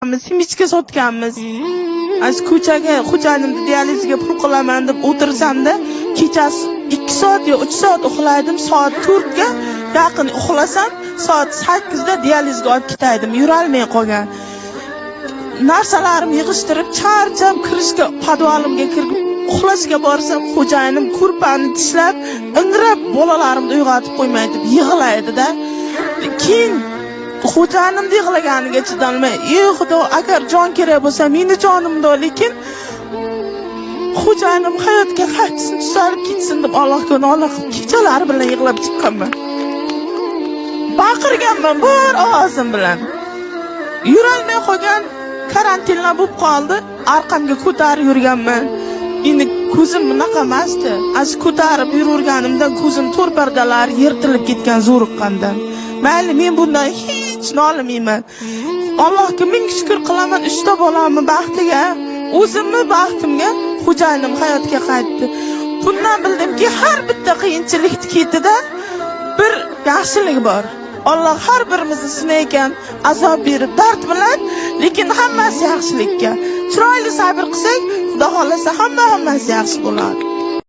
Semichka sotganmiz. Ana shu ko'chaga xo'jayinimni dializga pul qilaman deb o'tirsamda, kechasi 2 soat yo 3 soat uxlaydim, soat 4 ga yaqin uxlasam, soat 8 da dializga olib ketaydim, yurolmay qolgan. Narsalarimni yig'ishtirib, charchab kirishga, podvalimga kirib uxlashga borsam, xo'jayinim ko'rpani tishlab, ingrab bolalarimni uyg'otib qo'ymay deb yig'laydi-da. Keyin xo'jayinimni yig'laganiga chidolmay, ey Xudo, agar jon kerak bo'lsa, meni jonimni ol, lekin xo'jayinim hayotga qaytsin, tuzalib ketsin deb Allohga nola qilib kechalari bilan yig'lab chiqqanman. Baqirganman bor ovozim bilan. Yurolmay qolgan, karantinlar bo'lib qoldi, arqamga ko'tarib yurganman. Endi ko'zim bunaqa emasdi. Ana ko'tarib yuraverganimdan ko'zim to'r pardalari yirtilib ketgan zo'riqqandan. Mayli, men bundan hech nolimayman. Allohga ming shukr qilaman, 3 ta bolamni baxtiga, o'zimni baxtimga xo'jayinim hayotga qaytdi. Bundan bildimki, har bitta qiyinchilikni ketida bir yaxshilik bor. Alloh har birimizni sinayotgan, azob berib, dard bilan, lekin hammasi yaxshilikka. Chiroyli sabr qilsak, Xudo xolasa hammasi yaxshi bo'ladi.